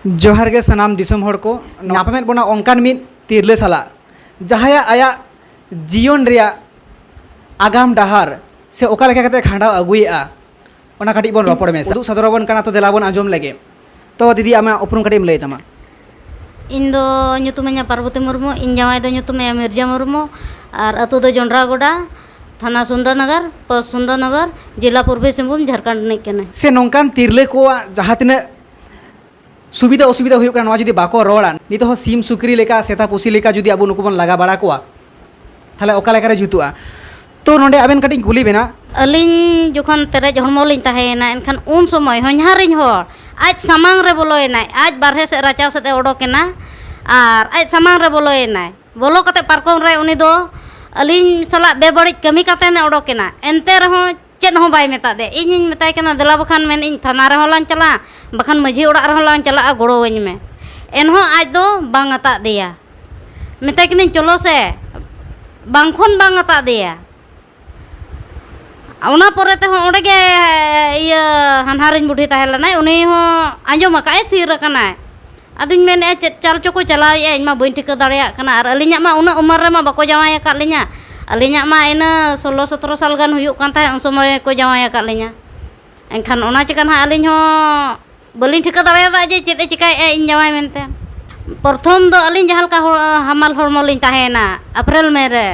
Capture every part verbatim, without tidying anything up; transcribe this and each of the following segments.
ᱡᱚᱦᱟᱨ ᱜᱮ ᱥᱟᱱᱟᱢ ᱫᱤᱥᱚᱢ ᱦᱚᱲ ᱠᱚ᱾ ᱧᱟᱯᱟᱢᱮᱫ ᱵᱚᱱᱟ ᱚᱱᱠᱟᱱ ᱢᱤᱫ ᱛᱤᱨᱞᱟᱹ ᱥᱟᱞᱟᱜ, ᱡᱟᱦᱟᱸᱭᱟᱜ ᱟᱭᱟᱜ ᱡᱤᱭᱚᱱ ᱨᱮᱭᱟᱜ ᱟᱜᱟᱢ ᱰᱟᱦᱟᱨ ᱥᱮ ᱚᱠᱟ ᱞᱮᱠᱟ ᱠᱟᱛᱮ ᱠᱷᱟᱸᱰᱟᱣ ᱟᱹᱜᱩᱭᱮᱫᱼᱟ, ᱚᱱᱟ ᱠᱟᱹᱴᱤᱡ ᱵᱚᱱ ᱨᱚᱯᱚᱲ ᱢᱮᱥᱮ᱾ ᱩᱫᱩᱜ ᱥᱚᱫᱚᱨ ᱟᱵᱚᱱ ᱠᱟᱱᱟ, ᱛᱚ ᱫᱮᱞᱟ ᱵᱚᱱ ᱟᱸᱡᱚᱢ ᱞᱮᱜᱮ᱾ ᱛᱚ ᱫᱤᱫᱤ, ᱟᱢᱟᱜ ᱩᱯᱨᱩᱢ ᱠᱟᱹᱴᱤᱡ ᱮᱢ ᱞᱟᱹᱭ ᱛᱟᱢᱟ? ᱤᱧ ᱫᱚ ᱧᱩᱛᱩᱢᱤᱧᱟ ᱯᱟᱨᱵᱚᱛᱤ ᱢᱩᱨᱢᱩ, ᱤᱧ ᱡᱟᱶᱟᱭ ᱫᱚ ᱧᱩᱛᱩᱢᱮᱭᱟ ᱢᱤᱨᱡᱟ ᱢᱩᱨᱢᱩ, ᱟᱨ ᱟᱹᱛᱩ ᱫᱚ ᱡᱚᱱᱰᱨᱟ ᱜᱚᱰᱟ, ᱛᱷᱟᱱᱟ ᱥᱩᱱᱫᱚᱨᱱᱚᱜᱚᱨ, ᱯᱳᱥᱴ ᱥᱩᱱᱫᱚᱨᱱᱚᱜᱚᱨ, ᱡᱮᱞᱟ ᱯᱩᱨᱵᱤ ᱥᱤᱝᱵᱷᱩᱢ, ᱡᱷᱟᱲᱠᱷᱚᱸᱰ ᱨᱤᱱᱤᱡ ᱠᱟᱹᱱᱟᱹᱧ᱾ ᱥᱮ ᱱᱚᱝᱠᱟᱱ ᱛᱤᱨᱞᱟᱹ ᱠᱚᱣᱟᱜ ᱡᱟᱦᱟᱸ ᱛᱤᱱᱟᱹᱜ ᱥᱩᱵᱤᱫᱷᱟ ᱚᱥᱩᱵᱤᱫᱷᱟ ᱦᱩᱭᱩᱜ ᱠᱟᱱᱟ, ᱱᱚᱣᱟ ᱡᱩᱫᱤ ᱵᱟᱠᱚ ᱨᱚᱲᱟ, ᱱᱤᱛᱚᱜ ᱦᱚᱸ ᱥᱤᱢ ᱥᱩᱠᱨᱤ ᱞᱮᱠᱟ, ᱥᱮᱛᱟ ᱯᱩᱥᱤ ᱞᱮᱠᱟ ᱡᱩᱫᱤ ᱟᱵᱚ ᱱᱩᱠᱩ ᱵᱚᱱ ᱞᱟᱜᱟ ᱵᱟᱲᱟ ᱠᱚᱣᱟ, ᱛᱟᱦᱚᱞᱮ ᱚᱠᱟ ᱞᱮᱠᱟᱨᱮ ᱡᱩᱛᱩᱜᱼᱟ? ᱛᱚ ᱱᱚᱰᱮ ᱟᱵᱮᱱ ᱠᱟᱹᱴᱤᱡ ᱤᱧ ᱠᱩᱞᱤ ᱵᱮᱱᱟ᱾ ᱟᱹᱞᱤᱧ ᱡᱚᱠᱷᱚᱱ ᱯᱮᱨᱮᱡ ᱦᱚᱲᱢᱚ ᱞᱤᱧ ᱛᱟᱦᱮᱸᱭᱮᱱᱟ, ᱮᱱᱠᱷᱟᱱ ᱩᱱ ᱥᱚᱢᱚᱭ ᱦᱚᱧᱦᱟᱨᱤᱧ ᱦᱚᱲ ᱟᱡ ᱥᱟᱢᱟᱝ ᱨᱮ ᱵᱚᱞᱚᱭᱮᱱᱟᱭ, ᱟᱡ ᱵᱟᱨᱦᱮ ᱥᱮᱫ ᱨᱟᱪᱟᱣ ᱥᱮᱫ ᱮ ᱚᱰᱚᱠᱮᱱᱟ, ᱟᱨ ᱟᱡ ᱥᱟᱢᱟᱝ ᱨᱮ ᱵᱚᱞᱚᱭᱮᱱᱟᱭ᱾ ᱵᱚᱞᱚ ᱠᱟᱛᱮ ᱯᱟᱨᱠᱚᱢ ᱨᱮ ᱩᱱᱤ ᱫᱚ ᱟᱹᱞᱤᱧ ᱥᱟᱞᱟᱜ ᱵᱮᱵᱟᱹᱲᱤᱡ ᱠᱟᱹᱢᱤ ᱠᱟᱛᱮ ᱮ ᱚᱰᱚᱠᱮᱱᱟ, ᱮᱱᱛᱮ ᱨᱮᱦᱚᱸ ᱪᱮᱫ ᱦᱚᱸ ᱵᱟᱭ ᱢᱮᱛᱟᱫᱮ᱾ ᱤᱧᱤᱧ ᱢᱮᱛᱟᱭ ᱠᱟᱱᱟ, "ᱫᱮᱞᱟ ᱵᱟᱠᱷᱟᱱ ᱢᱮᱱ ᱤᱧ ᱛᱷᱟᱱᱟ ᱨᱮᱦᱚᱸ ᱞᱟᱝ ᱪᱟᱞᱟᱜᱼᱟ, ᱵᱟᱠᱷᱟᱱ ᱢᱟᱹᱡᱷᱤ ᱚᱲᱟᱜ ᱨᱮᱦᱚᱸ ᱞᱟᱝ ᱪᱟᱞᱟᱜᱼᱟ, ᱜᱚᱲᱚᱣᱟᱹᱧ ᱢᱮ᱾" ᱮᱱᱦᱚᱸ ᱟᱡ ᱫᱚ ᱵᱟᱝ ᱟᱛᱟᱜ ᱫᱮᱭᱟ᱾ ᱢᱮᱛᱟᱭ ᱠᱟᱹᱱᱟᱹᱧ, "ᱪᱚᱞᱚ ᱥᱮ", ᱵᱟᱝ ᱠᱷᱚᱱ ᱵᱟᱝ ᱟᱛᱟᱜ ᱫᱮᱭᱟ᱾ ᱚᱱᱟ ᱯᱚᱨᱮ ᱛᱮᱦᱚᱸ ᱚᱸᱰᱮ ᱜᱮ ᱤᱭᱟᱹ ᱦᱟᱱᱦᱟᱨᱤᱧ ᱵᱩᱰᱷᱤ ᱛᱟᱦᱮᱸ ᱞᱮᱱᱟᱭ, ᱩᱱᱤ ᱦᱚᱸ ᱟᱸᱡᱚᱢ ᱟᱠᱟᱫ ᱟᱭ, ᱛᱷᱤᱨ ᱟᱠᱟᱱᱟᱭ᱾ ᱟᱫᱚᱧ ᱢᱮᱱᱮᱫᱼᱟ, ᱪᱮᱫ ᱪᱟᱞ ᱪᱚᱠᱚ ᱪᱟᱞᱟᱣᱮᱫᱼᱟ, ᱤᱧ ᱢᱟ ᱵᱟᱹᱧ ᱴᱷᱤᱠᱟᱹ ᱫᱟᱲᱮᱭᱟᱜ ᱠᱟᱱᱟ᱾ ᱟᱨ ᱟᱹᱞᱤᱧᱟᱜ ᱢᱟ ᱩᱱᱟᱹᱜ ᱩᱢᱮᱨ ᱨᱮᱢᱟ ᱵᱟᱠᱚ ᱡᱟᱶᱟᱭ ᱟᱠᱟᱫ ᱞᱤᱧᱟ᱾ ᱟᱹᱞᱤᱧᱟᱜ ᱢᱟ ᱤᱱᱟᱹ ᱥᱳᱞᱳ ᱥᱚᱛᱨᱚ ᱥᱟᱞ ᱜᱟᱱ ᱦᱩᱭᱩᱜ ᱠᱟᱱ ᱛᱟᱦᱮᱸᱫ, ᱩᱱ ᱥᱚᱢᱚᱭ ᱠᱚ ᱡᱟᱶᱟᱭ ᱟᱠᱟᱫ ᱞᱤᱧᱟ᱾ ᱮᱱᱠᱷᱟᱱ ᱚᱱᱟ ᱪᱤᱠᱟᱹ ᱱᱟᱦᱟᱜ ᱟᱹᱞᱤᱧ ᱦᱚᱸ ᱵᱟᱹᱞᱤᱧ ᱴᱷᱤᱠᱟᱹ ᱫᱟᱲᱮᱭᱟᱫᱟ ᱡᱮ ᱪᱮᱫ ᱮ ᱪᱤᱠᱟᱹᱭᱮᱫᱼᱟ ᱤᱧ ᱡᱟᱶᱟᱭ ᱢᱮᱱᱛᱮ᱾ ᱯᱨᱚᱛᱷᱚᱢ ᱫᱚ ᱟᱹᱞᱤᱧ ᱡᱟᱦᱟᱸ ᱞᱮᱠᱟ ᱦᱚ-, ᱦᱟᱢᱟᱞ ᱦᱚᱲᱢᱚ ᱞᱤᱧ ᱛᱟᱦᱮᱸᱭᱮᱱᱟ ᱮᱯᱨᱤᱞ ᱢᱮ ᱨᱮ,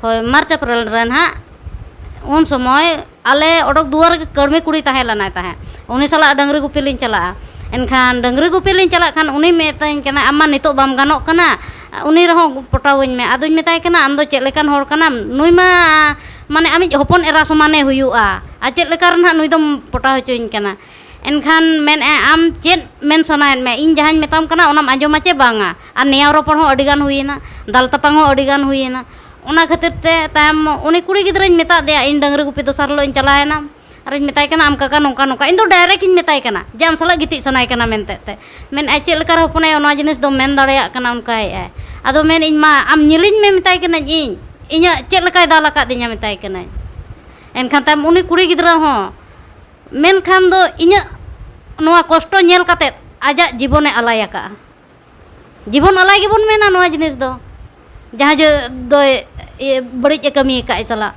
ᱦᱳᱭ, ᱢᱟᱨᱪ ᱮᱯᱨᱤᱞ ᱨᱮ ᱱᱟᱦᱟᱜ, ᱩᱱ ᱥᱚᱢᱚᱭ ᱟᱞᱮ ᱚᱰᱚᱠ ᱫᱩᱣᱟᱹᱨ ᱨᱮᱜᱮ ᱠᱟᱹᱲᱢᱤ ᱠᱩᱲᱤ ᱛᱟᱦᱮᱸ ᱞᱮᱱᱟᱭ ᱛᱟᱦᱮᱸᱫ, ᱩᱱᱤ ᱥᱟᱞᱟᱜ ᱰᱟᱹᱝᱨᱤ ᱜᱩᱯᱤ ᱞᱤᱧ ᱪᱟᱞᱟᱜᱼᱟ᱾ ᱮᱱᱠᱷᱟᱱ ᱰᱟᱹᱝᱨᱤ ᱜᱩᱯᱤ ᱞᱤᱧ ᱪᱟᱞᱟᱜ ᱠᱷᱟᱱ ᱩᱱᱤ ᱢᱮᱛᱟᱹᱧ ᱠᱟᱱᱟ, "ᱟᱢ ᱢᱟ ᱱᱤᱛᱚᱜ ᱵᱟᱢ ᱜᱟᱱᱚᱜ ᱠᱟᱱᱟ, ᱩᱱᱤ ᱨᱮᱦᱚᱸ ᱯᱚᱴᱟᱣᱟᱹᱧ ᱢᱮ᱾" ᱟᱫᱚᱧ ᱢᱮᱛᱟᱭ ᱠᱟᱱᱟ, "ᱟᱢ ᱫᱚ ᱪᱮᱫ ᱞᱮᱠᱟᱱ ᱦᱚᱲ ᱠᱟᱱᱟᱢ? ᱱᱩᱭ ᱢᱟ ᱢᱟᱱᱮ ᱟᱢᱤᱡ ᱦᱚᱯᱚᱱ ᱮᱨᱟ ᱥᱚᱢᱟᱱᱮ ᱦᱩᱭᱩᱜᱼᱟ, ᱟᱨ ᱪᱮᱫ ᱞᱮᱠᱟ ᱨᱮ ᱱᱟᱦᱟᱜ ᱱᱩᱭ ᱫᱚᱢ ᱯᱚᱴᱟᱣ ᱦᱚᱪᱚᱧ ᱠᱟᱱᱟ?" ᱮᱱᱠᱷᱟᱱ ᱢᱮᱱᱮᱫᱼᱟᱭ, "ᱟᱢ ᱪᱮᱫ ᱢᱮᱱ ᱥᱟᱱᱟᱭᱮᱫ ᱢᱮᱭᱟ? ᱤᱧ ᱡᱟᱦᱟᱸᱧ ᱢᱮᱛᱟᱢ ᱠᱟᱱᱟ ᱚᱱᱟᱢ ᱟᱸᱡᱚᱢᱟ ᱪᱮ ᱵᱟᱝᱟ?" ᱟᱨ ᱱᱮᱭᱟᱣ ᱨᱚᱯᱚᱲ ᱦᱚᱸ ᱟᱹᱰᱤ ᱜᱟᱱ ᱦᱩᱭᱮᱱᱟ, ᱫᱟᱞ ᱛᱟᱯᱟᱢ ᱦᱚᱸ ᱟᱹᱰᱤ ᱜᱟᱱ ᱦᱩᱭᱮᱱᱟ᱾ ᱚᱱᱟ ᱠᱷᱟᱹᱛᱤᱨ ᱛᱮ ᱛᱟᱭᱚᱢ ᱩᱱᱤ ᱠᱩᱲᱤ ᱜᱤᱫᱽᱨᱟᱹᱧ ᱢᱮᱛᱟᱫ ᱫᱮᱭᱟ, ᱤᱧ ᱰᱟᱹᱝᱨᱤ ᱜᱩᱯᱤ ᱫᱚᱥᱟᱨ ᱦᱤᱞᱳᱜ ᱤᱧ ᱪᱟᱞᱟᱣᱮᱱᱟ᱾ ᱟᱨᱤᱧ ᱢᱮᱛᱟᱭ ᱠᱟᱱᱟ, "ᱟᱢ ᱠᱟᱠᱟ ᱱᱚᱝᱠᱟ ᱱᱚᱝᱠᱟ", ᱤᱧ ᱫᱚ direct ᱤᱧ ᱢᱮᱛᱟᱭ ᱠᱟᱱᱟ ᱡᱮ, "ᱟᱢ ᱥᱟᱞᱟᱜ ᱜᱤᱛᱤᱡ ᱥᱟᱱᱟᱭᱮ ᱠᱟᱱᱟ" ᱢᱮᱱᱛᱮ ᱛᱮ᱾ ᱢᱮᱱᱮᱫᱼᱟᱭ, "ᱪᱮᱫ ᱞᱮᱠᱟ ᱨᱮ ᱦᱚᱯᱚᱱᱟᱭᱟ, ᱚᱱᱟ ᱡᱤᱱᱤᱥ ᱫᱚᱢ ᱢᱮᱱ ᱫᱟᱲᱮᱭᱟᱜ ᱠᱟᱱᱟ?" ᱚᱱᱠᱟᱭᱮᱫᱼᱟᱭ᱾ ᱟᱫᱚ ᱢᱮᱱ ᱤᱧ ᱢᱟ, "ᱟᱢ ᱧᱮᱞᱤᱧ ᱢᱮ" ᱢᱮᱛᱟᱭ ᱠᱟᱹᱱᱟᱹᱧ, "ᱤᱧ, ᱤᱧᱟᱹᱜ ᱪᱮᱫ ᱞᱮᱠᱟᱭ ᱫᱟᱞ ᱟᱠᱟᱫᱤᱧᱟ" ᱢᱮᱛᱟᱭ ᱠᱟᱹᱱᱟᱹᱧ᱾ ᱮᱱᱠᱷᱟᱱ ᱛᱟᱭᱚᱢ ᱩᱱᱤ ᱠᱩᱲᱤ ᱜᱤᱫᱽᱨᱟᱹ ᱦᱚᱸ, ᱢᱮᱱᱠᱷᱟᱱ ᱫᱚ ᱤᱧᱟᱹᱜ ᱱᱚᱣᱟ ᱠᱚᱥᱴᱚ ᱧᱮᱞ ᱠᱟᱛᱮᱫ ᱟᱡᱟᱜ ᱡᱤᱵᱚᱱᱮ ᱟᱞᱟᱭ ᱟᱠᱟᱫᱼᱟ᱾ ᱡᱤᱵᱚᱱ ᱟᱞᱟᱭ ᱜᱮᱵᱚᱱ ᱢᱮᱱᱟ ᱱᱚᱣᱟ ᱡᱤᱱᱤᱥ ᱫᱚ, ᱡᱟᱦᱟᱸᱭ ᱡᱮ ᱫᱚᱭ ᱤᱭᱟᱹ ᱵᱟᱹᱲᱤᱡ ᱮ ᱠᱟᱹᱢᱤ ᱟᱠᱟᱫ ᱮ ᱥᱟᱞᱟᱜ᱾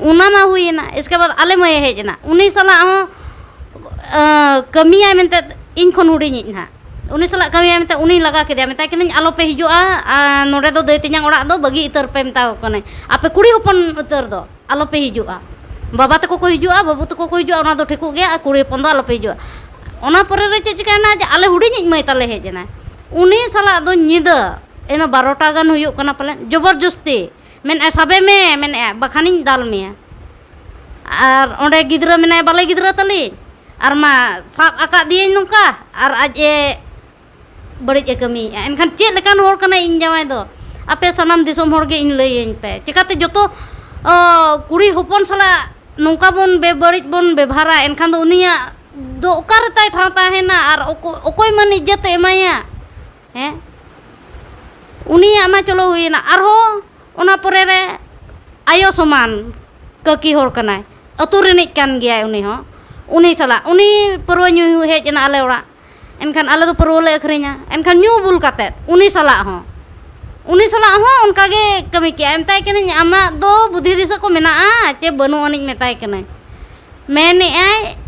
ᱚᱱᱟ ᱢᱟ ᱦᱩᱭᱮᱱᱟ, ᱤᱥᱠᱮ ᱵᱟᱫᱽ ᱟᱞᱮ ᱢᱟᱹᱭᱮ ᱦᱮᱡ ᱮᱱᱟ, ᱩᱱᱤ ᱥᱟᱞᱟᱜ ᱦᱚᱸ ᱟᱸ, ᱠᱟᱹᱢᱤᱭᱟᱭ ᱢᱮᱱᱛᱮ, ᱤᱧ ᱠᱷᱚᱱ ᱦᱩᱰᱤᱧᱤᱡ ᱱᱟᱦᱟᱜ, ᱩᱱᱤ ᱥᱟᱞᱟᱜ ᱠᱟᱹᱢᱤᱭᱟᱭ ᱢᱮᱱᱛᱮ ᱩᱱᱤᱧ ᱞᱟᱜᱟ ᱠᱮᱫᱮᱭᱟ, ᱢᱮᱛᱟᱭ ᱠᱟᱹᱱᱟᱹᱧ, "ᱟᱞᱚᱯᱮ ᱦᱤᱡᱩᱜᱼᱟ, ᱟᱨ ᱱᱚᱰᱮ ᱫᱚ ᱫᱟᱹᱭ ᱛᱮᱧᱟᱝ ᱚᱲᱟᱜ ᱫᱚ ᱵᱟᱹᱜᱤ ᱩᱛᱟᱹᱨ ᱯᱮ", ᱢᱮᱛᱟ ᱠᱚ ᱠᱟᱹᱱᱟᱹᱧ, "ᱟᱯᱮ ᱠᱩᱲᱤ ᱦᱚᱯᱚᱱ ᱩᱛᱟᱹᱨ ᱫᱚ ᱟᱞᱚᱯᱮ ᱦᱤᱡᱩᱜᱼᱟ, ᱵᱟᱵᱟ ᱛᱟᱠᱚ ᱠᱚ ᱦᱤᱡᱩᱜᱼᱟ, ᱵᱟᱹᱵᱩ ᱛᱟᱠᱚ ᱠᱚ ᱦᱤᱡᱩᱜᱼᱟ, ᱚᱱᱟ ᱫᱚ ᱴᱷᱤᱠᱚᱜ ᱜᱮᱭᱟ, ᱟᱨ ᱠᱩᱲᱤ ᱦᱚᱯᱚᱱ ᱫᱚ ᱟᱞᱚᱯᱮ ᱦᱤᱡᱩᱜᱼᱟ᱾" ᱚᱱᱟ ᱯᱚᱨᱮ ᱨᱮ ᱪᱮᱫ ᱪᱤᱠᱟᱹᱭᱮᱱᱟ, ᱡᱮ ᱟᱞᱮ ᱦᱩᱰᱤᱧᱤᱡ ᱢᱟᱹᱭ ᱛᱟᱞᱮ ᱦᱮᱡ ᱮᱱᱟᱭ, ᱩᱱᱤ ᱥᱟᱞᱟᱜ ᱫᱚ ᱧᱤᱫᱟᱹ ᱤᱱᱟᱹ ᱵᱟᱨᱚᱴᱟ ᱜᱟᱱ ᱦᱩᱭᱩᱜ ᱠᱟᱱᱟ ᱯᱟᱞᱮᱱ, ᱡᱚᱵᱚᱨᱡᱚᱥᱛᱤ ᱢᱮᱱᱮᱫᱼᱟᱭ, "ᱥᱟᱵᱮ ᱢᱮ", ᱢᱮᱱᱮᱫᱼᱟᱭ, "ᱵᱟᱠᱷᱟᱱᱤᱧ ᱫᱟᱞ ᱢᱮᱭᱟ, ᱟᱨ ᱚᱸᱰᱮ ᱜᱤᱫᱽᱨᱟᱹ ᱢᱮᱱᱟᱭᱟ, ᱵᱟᱞᱮ ᱜᱤᱫᱽᱨᱟᱹ ᱛᱟᱹᱞᱤᱧ, ᱟᱨ ᱢᱟ ᱥᱟᱵ ᱟᱠᱟᱫᱤᱭᱟᱹᱧ ᱱᱚᱝᱠᱟ, ᱟᱨ ᱟᱡ ᱮ ᱵᱟᱹᱲᱤᱡ ᱮ ᱠᱟᱹᱢᱤᱭᱮᱫᱼᱟ᱾" ᱮᱱᱠᱷᱟᱱ ᱪᱮᱫ ᱞᱮᱠᱟᱱ ᱦᱚᱲ ᱠᱟᱱᱟᱭ ᱤᱧ ᱡᱟᱶᱟᱭ ᱫᱚ? ᱟᱯᱮ ᱥᱟᱱᱟᱢ ᱫᱤᱥᱚᱢ ᱦᱚᱲ ᱜᱮ ᱤᱧ ᱞᱟᱹᱭᱟᱹᱧ ᱯᱮ, ᱪᱤᱠᱟᱹᱛᱮ ᱡᱚᱛᱚ, ᱚ, ᱠᱩᱲᱤ ᱦᱚᱯᱚᱱ ᱥᱟᱞᱟᱜ ᱱᱚᱝᱠᱟ ᱵᱚᱱ ᱵᱮᱵᱟᱹᱲᱤᱡ ᱵᱚᱱ ᱵᱮᱵᱷᱟᱨᱟ, ᱮᱱᱠᱷᱟᱱ ᱫᱚ ᱩᱱᱤᱭᱟᱜ ᱫᱚ ᱚᱠᱟ ᱨᱮ ᱛᱟᱭ ᱴᱷᱟᱶ ᱛᱟᱦᱮᱱᱟ? ᱟᱨ ᱚᱠᱚ-, ᱚᱠᱚᱭ ᱢᱟᱹᱱ ᱤᱡᱽᱡᱚᱛ ᱮ ᱮᱢᱟᱭᱟ? ᱦᱮᱸ, ᱩᱱᱤᱭᱟᱜ ᱢᱟ ᱪᱚᱞᱚ ᱦᱩᱭᱮᱱᱟ, ᱟᱨᱦᱚᱸ ᱚᱱᱟ ᱯᱚᱨᱮ ᱨᱮ ᱟᱭᱳ ᱥᱚᱢᱟᱱ ᱠᱟᱹᱠᱤ ᱦᱚᱲ ᱠᱟᱱᱟᱭ, ᱟᱹᱛᱩ ᱨᱤᱱᱤᱡ ᱠᱟᱱ ᱜᱮᱭᱟᱭ ᱩᱱᱤ ᱦᱚᱸ᱾ ᱩᱱᱤ ᱥᱟᱞᱟᱜ, ᱩᱱᱤ ᱯᱟᱹᱨᱣᱟᱹ ᱧᱩᱭ ᱦᱮᱡ ᱮᱱᱟ ᱟᱞᱮ ᱚᱲᱟᱜ, ᱮᱱᱠᱷᱟᱱ ᱟᱞᱮ ᱫᱚ ᱯᱟᱹᱨᱣᱟᱹ ᱞᱮ ᱟᱹᱠᱷᱨᱤᱧᱟ, ᱮᱱᱠᱷᱟᱱ ᱧᱩ ᱵᱩᱞ ᱠᱟᱛᱮᱫ ᱩᱱᱤ ᱥᱟᱞᱟᱜ ᱦᱚᱸ, ᱩᱱᱤ ᱥᱟᱞᱟᱜ ᱦᱚᱸ ᱚᱱᱠᱟ ᱜᱮ ᱠᱟᱹᱢᱤ ᱠᱮᱜᱼᱟᱭ᱾ ᱢᱮᱛᱟᱭ ᱠᱟᱹᱱᱟᱹᱧ, "ᱟᱢᱟᱜ ᱫᱚ ᱵᱩᱫᱷᱤ ᱫᱤᱥᱟᱹ ᱠᱚ ᱢᱮᱱᱟᱜᱼᱟ ᱪᱮ ᱵᱟᱹᱱᱩᱜ ᱟᱹᱱᱤᱡ?" ᱢᱮᱛᱟᱭ ᱠᱟᱹᱱᱟᱹᱧ᱾ ᱢᱮᱱᱮᱜᱼᱟᱭ,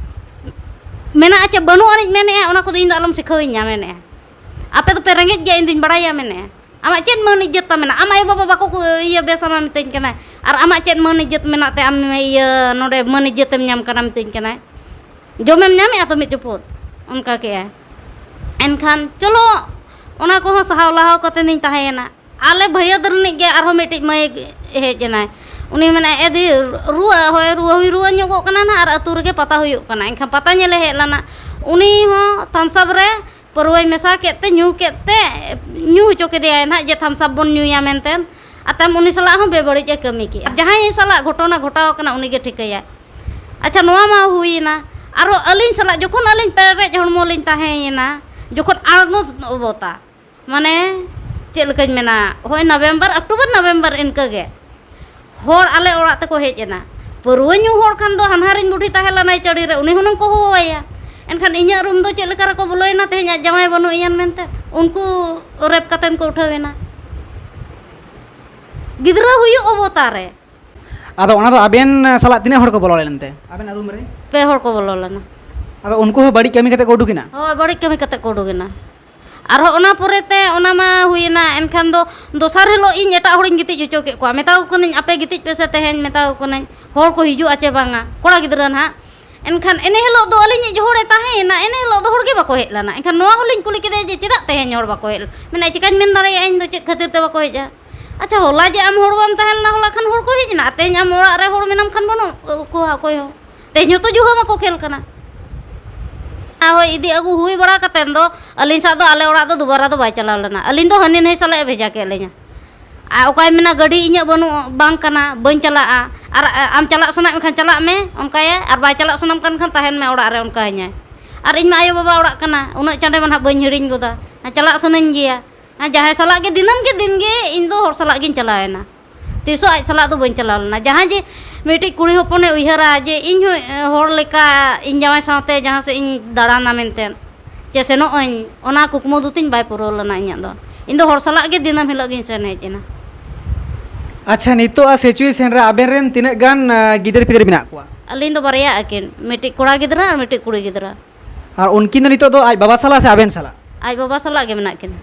ᱢᱮᱱᱟᱜᱼᱟ ᱪᱮ ᱵᱟᱹᱱᱩᱜ ᱟᱹᱱᱤᱡ ᱢᱮᱱᱮᱜᱼᱟᱭ, ᱚᱱᱟ ᱠᱚᱫᱚ ᱤᱧ ᱫᱚ ᱟᱞᱚᱢ ᱥᱤᱠᱷᱟᱹᱣᱤᱧᱟ ᱢᱮᱱᱮᱜᱼᱟᱭ᱾ ᱟᱯᱮ ᱫᱚᱯᱮ ᱨᱮᱸᱜᱮᱡ ᱜᱮᱭᱟ, ᱤᱧ ᱫᱩᱧ ᱵᱟᱲᱟᱭᱟ ᱢᱮᱱᱮᱜᱼᱟᱭ᱾ ᱟᱢᱟᱜ ᱪᱮᱫ ᱢᱟᱹᱱ ᱤᱡᱽᱡᱚᱛ ᱛᱟᱢ ᱢᱮᱱᱟᱜᱼᱟ? ᱟᱢ ᱟᱭᱳ ᱵᱟᱵᱟ ᱵᱟᱠᱚ ᱠᱚ-, ᱤᱭᱟᱹ ᱵᱮᱥᱟᱢᱟ ᱢᱤᱛᱟᱹᱧ ᱠᱟᱱᱟᱭ᱾ ᱟᱨ ᱟᱢᱟᱜ ᱪᱮᱫ ᱢᱟᱹᱱ ᱤᱡᱽᱡᱚᱛ ᱢᱮᱱᱟᱜ ᱛᱮ ᱟᱢ ᱤᱭᱟᱹ ᱱᱚᱰᱮ ᱢᱟᱹᱱ ᱤᱡᱽᱡᱚᱛ ᱮᱢ ᱧᱟᱢ ᱠᱟᱱᱟ ᱢᱤᱛᱟᱹᱧ ᱠᱟᱱᱟᱭ? ᱡᱚᱢᱮᱢ ᱧᱟᱢᱮᱜᱼᱟ ᱛᱚ ᱢᱤᱫ ᱪᱩᱯᱩᱫ? ᱚᱱᱠᱟ ᱠᱮᱜᱼᱟᱭ᱾ ᱮᱱᱠᱷᱟᱱ ᱪᱚᱞᱚ ᱚᱱᱟ ᱠᱚᱦᱚᱸ ᱥᱟᱦᱟᱣ ᱞᱟᱦᱟᱣ ᱠᱟᱛᱮ ᱤᱧ ᱛᱟᱦᱮᱸᱭᱮᱱᱟ᱾ ᱟᱞᱮ ᱵᱷᱟᱹᱭᱟᱹᱫ ᱨᱤᱱᱤᱡ ᱜᱮ ᱟᱨᱦᱚᱸ ᱢᱤᱫᱴᱤᱡ ᱢᱟᱹᱭ ᱦᱮᱡ ᱮᱱᱟᱭ᱾ ᱩᱱᱤ ᱢᱮᱱᱟᱭ, "ᱮ ᱫᱤ, ᱨᱩᱣᱟᱹ, ᱦᱳᱭ, ᱨᱩᱣᱟᱹ ᱦᱚᱸᱧ ᱨᱩᱣᱟᱹ ᱧᱚᱜᱚᱜ ᱠᱟᱱᱟ ᱱᱟᱦᱟᱜ, ᱟᱨ ᱟᱹᱛᱩ ᱨᱮᱜᱮ ᱯᱟᱛᱟ ᱦᱩᱭᱩᱜ ᱠᱟᱱᱟ᱾" ᱮᱱᱠᱷᱟᱱ ᱯᱟᱛᱟ ᱧᱮᱞᱮ ᱦᱮᱡ ᱞᱮᱱᱟ᱾ ᱩᱱᱤ ᱦᱚᱸ ᱛᱷᱟᱢᱥᱟᱯ ᱨᱮ ᱯᱟᱹᱨᱣᱟᱹᱭ ᱢᱮᱥᱟ ᱠᱮᱫ ᱛᱮ, ᱧᱩ ᱠᱮᱫ ᱛᱮ, ᱧᱩ ᱦᱚᱪᱚ ᱠᱮᱫᱮᱭᱟᱭ ᱱᱟᱦᱟᱜ, ᱡᱮ ᱛᱷᱟᱢᱥᱟᱯ ᱵᱚᱱ ᱧᱩᱭᱟ ᱢᱮᱱᱛᱮ᱾ ᱟᱨ ᱛᱟᱭᱚᱢ ᱩᱱᱤ ᱥᱟᱞᱟᱜ ᱦᱚᱸ ᱵᱮᱵᱟᱹᱲᱤᱡ ᱮ ᱠᱟᱹᱢᱤ ᱠᱮᱜᱼᱟ᱾ ᱡᱟᱦᱟᱸᱭ ᱥᱟᱞᱟᱜ ᱜᱷᱚᱴᱚᱱᱟ ᱜᱷᱚᱴᱟᱣ ᱟᱠᱟᱱᱟ, ᱩᱱᱤ ᱜᱮ ᱴᱷᱤᱠᱟᱹᱭᱟᱭ᱾ ᱟᱪᱪᱷᱟ, ᱱᱚᱣᱟ ᱢᱟ ᱦᱩᱭᱮᱱᱟ᱾ ᱟᱨᱦᱚᱸ ᱟᱹᱞᱤᱧ ᱥᱟᱞᱟᱜ ᱡᱚᱠᱷᱚᱱ ᱟᱹᱞᱤᱧ ᱯᱮᱨᱮᱡ ᱦᱚᱲᱢᱚ ᱞᱤᱧ ᱛᱟᱦᱮᱸᱭᱮᱱᱟ, ᱡᱚᱠᱷᱚᱱ ᱟᱬᱜᱚ ᱚᱵᱚᱛᱟ, ᱢᱟᱱᱮ, ᱪᱮᱫ ᱞᱮᱠᱟᱧ ᱢᱮᱱᱟ, ᱦᱳᱭ, ᱱᱚᱵᱷᱮᱢᱵᱚᱨ, ᱚᱠᱴᱳᱵᱚᱨ, ᱱᱚᱵᱷᱮᱢᱵᱚᱨ ᱤᱱᱠᱟᱹ ᱜᱮ ᱦᱚᱲ ᱟᱞᱮ ᱚᱲᱟᱜ ᱛᱮᱠᱚ ᱦᱮᱡ ᱮᱱᱟ᱾ ᱯᱟᱹᱨᱣᱟᱹ ᱧᱩ ᱦᱚᱲ ᱠᱷᱟᱱ ᱫᱚ ᱦᱟᱱᱦᱟᱨᱤᱧ ᱵᱩᱰᱷᱤ ᱛᱟᱦᱮᱸ ᱞᱮᱱᱟᱭ ᱪᱟᱹᱲᱤ ᱨᱮ, ᱩᱱᱤ ᱦᱩᱱᱟᱹᱝ ᱠᱚ ᱦᱚᱦᱚᱣᱟᱭᱟ᱾ ᱮᱱᱠᱷᱟᱱ ᱤᱧᱟᱹᱜ ᱨᱩᱢ ᱫᱚ ᱪᱮᱫ ᱞᱮᱠᱟ ᱨᱮᱠᱚ ᱵᱚᱞᱚᱭᱮᱱᱟ? ᱛᱮᱦᱮᱧ ᱟᱡ ᱡᱟᱶᱟᱭ ᱵᱟᱹᱱᱩᱜ ᱮᱭᱟ ᱢᱮᱱᱛᱮ ᱩᱱᱠᱩ ᱨᱮᱯ ᱠᱟᱛᱮᱱ ᱠᱚ ᱩᱴᱷᱟᱹᱣ ᱮᱱᱟ᱾ ᱜᱤᱫᱽᱨᱟᱹ ᱦᱩᱭᱩᱜ ᱚᱵᱚᱛᱟᱨ ᱨᱮ᱾ ᱟᱫᱚ ᱚᱱᱟ ᱫᱚ ᱟᱵᱮᱱ ᱥᱟᱞᱟᱜ ᱛᱤᱱᱟᱹᱜ ᱦᱚᱲ ᱠᱚ ᱵᱚᱞᱚ ᱞᱮᱱᱛᱮ ᱟᱵᱮᱱᱟᱜ ᱨᱩᱢ ᱨᱮ? ᱯᱮ ᱦᱚᱲ ᱠᱚ ᱵᱚᱞᱚ ᱞᱮᱱᱟ᱾ ᱟᱫᱚ ᱩᱱᱠᱩ ᱦᱚᱸ ᱵᱟᱹᱲᱤᱡ ᱠᱟᱹᱢᱤ ᱠᱟᱛᱮ ᱠᱚ ᱩᱰᱩᱠᱮᱱᱟ? ᱦᱳᱭ, ᱵᱟᱹᱲᱤᱡ ᱠᱟᱹᱢᱤ ᱠᱟᱛᱮ ᱠᱚ ᱩᱰᱩᱠᱮᱱᱟ᱾ ᱟᱨᱦᱚᱸ ᱚᱱᱟ ᱯᱚᱨᱮᱛᱮ ᱚᱱᱟ ᱢᱟ ᱦᱩᱭᱮᱱᱟ, ᱮᱱᱠᱷᱟᱱ ᱫᱚ ᱫᱚᱥᱟᱨ ᱦᱤᱞᱳᱜ ᱤᱧ ᱮᱴᱟᱜ ᱦᱚᱲᱤᱧ ᱜᱤᱛᱤᱡ ᱦᱚᱪᱚ ᱠᱮᱫ ᱠᱚᱣᱟ᱾ ᱢᱮᱛᱟ ᱠᱚ ᱠᱟᱹᱱᱟᱹᱧ, "ᱟᱯᱮ ᱜᱤᱛᱤᱡ ᱯᱮ ᱥᱮ ᱛᱮᱦᱮᱧ", ᱢᱮᱛᱟ ᱠᱚ ᱠᱟᱹᱱᱟᱹᱧ, ᱦᱚᱲ ᱠᱚ ᱦᱤᱡᱩᱜᱼᱟ ᱪᱮ ᱵᱟᱝᱟ, ᱠᱚᱲᱟ ᱜᱤᱫᱽᱨᱟᱹ ᱱᱟᱦᱟᱜ᱾ ᱮᱱᱠᱷᱟᱱ ᱮᱱᱮ ᱦᱤᱞᱳᱜ ᱫᱚ ᱟᱹᱞᱤᱧᱤᱡ ᱦᱚᱲᱮ ᱛᱟᱦᱮᱸᱭᱮᱱᱟ, ᱮᱱᱮ ᱦᱤᱞᱳᱜ ᱫᱚ ᱦᱚᱲ ᱜᱮ ᱵᱟᱠᱚ ᱦᱮᱡ ᱞᱮᱱᱟ᱾ ᱮᱱᱠᱷᱟᱱ ᱱᱚᱣᱟ ᱦᱚᱸᱞᱤᱧ ᱠᱩᱞᱤ ᱠᱮᱫᱮᱭᱟ ᱡᱮ, "ᱪᱮᱫᱟᱜ ᱛᱮᱦᱮᱧ ᱦᱚᱲ ᱵᱟᱠᱚ ᱦᱮᱡ ᱞᱮᱱᱟ?" ᱢᱮᱱᱟᱭ, "ᱪᱤᱠᱟᱹᱧ ᱢᱮᱱ ᱫᱟᱲᱮᱭᱟᱜᱼᱟ ᱤᱧ ᱫᱚ ᱪᱮᱫ ᱠᱷᱟᱹᱛᱤᱨ ᱛᱮ ᱵᱟᱠᱚ ᱦᱮᱡᱼᱟ?" ᱟᱪᱪᱷᱟ, ᱦᱚᱞᱟ ᱡᱮ ᱟᱢ ᱦᱚᱲ ᱵᱟᱢ ᱛᱟᱦᱮᱸ ᱞᱮᱱᱟ, ᱦᱚᱞᱟ ᱠᱷᱟᱱ ᱦᱚᱲ ᱠᱚ ᱦᱮᱡ ᱮᱱᱟ, ᱟᱨ ᱛᱮᱦᱮᱧ ᱟᱢ ᱚᱲᱟᱜ ᱨᱮ ᱦᱚᱲ ᱢᱮᱱᱟᱢ ᱠᱷᱟᱱ ᱵᱟᱹᱱᱩᱜ ᱠᱚᱣᱟ ᱚᱠᱚᱭ ᱦᱚᱸ᱾ ᱛᱮᱦᱮᱧ ᱦᱚᱸᱛᱚ ᱡᱩᱦᱟᱹ ᱢᱟᱠᱚ ᱠᱷᱮᱞ ᱠᱟᱱᱟ᱾ ᱟᱨ ᱦᱳᱭ, ᱤᱫᱤ ᱟᱹᱜᱩ ᱦᱩᱭ ᱵᱟᱲᱟ ᱠᱟᱛᱮᱱ ᱫᱚ ᱟᱹᱞᱤᱧ ᱥᱟᱶ ᱫᱚ ᱟᱞᱮ ᱚᱲᱟᱜ ᱫᱚ ᱫᱩᱵᱟᱨᱟ ᱫᱚ ᱵᱟᱭ ᱪᱟᱞᱟᱣ ᱞᱮᱱᱟ᱾ ᱟᱹᱞᱤᱧ ᱫᱚ ᱦᱟᱹᱱᱤ ᱱᱟᱹᱭ ᱥᱟᱞᱟᱜ ᱮ ᱵᱷᱮᱡᱟ ᱠᱮᱫ ᱞᱤᱧᱟ᱾ ᱟᱨ ᱚᱠᱚᱭ ᱢᱮᱱᱟ, "ᱜᱟᱹᱰᱤ ᱤᱧᱟᱹᱜ ᱵᱟᱹᱱᱩᱜ, ᱵᱟᱝ ᱠᱟᱱᱟ, ᱵᱟᱹᱧ ᱪᱟᱞᱟᱜᱼᱟ"? ᱟᱨ ᱟᱢ ᱪᱟᱞᱟᱜ ᱥᱟᱱᱟᱭᱮᱫ ᱢᱮᱠᱷᱟᱱ ᱪᱟᱞᱟᱜ ᱢᱮ, ᱚᱱᱠᱟᱭᱟᱭ᱾ ᱟᱨ ᱵᱟᱭ ᱪᱟᱞᱟᱜ ᱥᱟᱱᱟᱢ ᱠᱟᱱ ᱠᱷᱟᱱ ᱛᱟᱦᱮᱱ ᱢᱮ ᱚᱲᱟᱜ ᱨᱮ, ᱚᱱᱠᱟᱭᱟᱹᱧᱟᱭ᱾ ᱟᱨ ᱤᱧ ᱢᱟ ᱟᱭᱳᱼᱵᱟᱵᱟ ᱚᱲᱟᱜ ᱠᱟᱱᱟ, ᱩᱱᱟᱹᱜ ᱪᱟᱸᱰᱮ ᱢᱟ ᱱᱟᱦᱟᱜ ᱵᱟᱹᱧ ᱦᱤᱲᱤᱧ ᱜᱚᱫᱟ᱾ ᱦᱮᱸ, ᱪᱟᱞᱟᱜ ᱥᱟᱱᱟᱧ ᱜᱮᱭᱟ᱾ ᱦᱮᱸ, ᱡᱟᱦᱟᱸᱭ ᱥᱟᱞᱟᱜ ᱜᱮ ᱫᱤᱱᱟᱹᱢ ᱜᱮ, ᱫᱤᱱ ᱜᱮ ᱤᱧ ᱫᱚ ᱦᱚᱲ ᱥᱟᱞᱟᱜ ᱜᱤᱧ ᱪᱟᱞᱟᱣᱮᱱᱟ᱾ ᱛᱤᱥ ᱦᱚᱸ ᱟᱡ ᱥᱟᱞᱟᱜ ᱫᱚ ᱵᱟᱹᱧ ᱪᱟᱞᱟᱣ ᱞᱮᱱᱟ᱾ ᱡᱟᱦᱟᱸᱭ ᱡᱮ ᱢᱤᱫᱴᱤᱡ ᱠᱩᱲᱤ ᱦᱚᱯᱚᱱᱮ ᱩᱭᱦᱟᱹᱨᱟ ᱡᱮ ᱤᱧ ᱦᱚᱸ, ᱮ, ᱦᱚᱲ ᱞᱮᱠᱟ ᱤᱧ ᱡᱟᱶᱟᱭ ᱥᱟᱶᱛᱮ ᱡᱟᱦᱟᱸ ᱥᱮᱫ ᱤᱧ ᱫᱟᱬᱟᱱᱟ ᱢᱮᱱᱛᱮ, ᱪᱮ ᱥᱮᱱᱚᱜ ᱟᱹᱧ, ᱚᱱᱟ ᱠᱩᱠᱢᱩ ᱫᱚ ᱛᱤᱧ ᱵᱟᱭ ᱯᱩᱨᱟᱹᱣ ᱞᱮᱱᱟ ᱤᱧᱟᱹᱜ ᱫᱚ᱾ ᱤᱧ ᱫᱚ ᱦᱚᱲ ᱥᱟᱞᱟᱜ ᱜᱮ ᱫᱤᱱᱟᱹᱢ ᱦᱤᱞᱳᱜ ᱜᱤᱧ ᱥᱮᱱ ᱦᱮᱡ ᱮᱱᱟ᱾ ᱟᱪᱪᱷᱟ, ᱱᱤᱛᱚᱜ ᱟᱜ situation ᱨᱮ ᱟᱵᱮᱱ ᱨᱮᱱ ᱛᱤᱱᱟᱹᱜ ᱜᱟᱱ, ᱟ, ᱜᱤᱫᱟᱹᱨ ᱯᱤᱫᱟᱹᱨ ᱢᱮᱱᱟᱜ ᱠᱚᱣᱟ? ᱟᱹᱞᱤᱧ ᱫᱚ ᱵᱟᱨᱭᱟ ᱟᱹᱠᱤᱱ, ᱢᱤᱫᱴᱤᱡ ᱠᱚᱲᱟ ᱜᱤᱫᱽᱨᱟᱹ ᱟᱨ ᱢᱤᱫᱴᱤᱡ ᱠᱩᱲᱤ ᱜᱤᱫᱽᱨᱟᱹ᱾ ᱟᱨ ᱩᱱᱠᱤᱱ ᱫᱚ ᱱᱤᱛᱚᱜ ᱫᱚ ᱟᱡ ᱵᱟᱵᱟ ᱥᱟᱞᱟᱜ ᱥᱮ ᱟᱵᱮᱱ ᱥᱟᱞᱟᱜ? ᱟᱡ ᱵᱟᱵᱟ ᱥᱟᱞᱟᱜ ᱜᱮ ᱢᱮᱱᱟᱜ ᱠᱤᱱᱟ᱾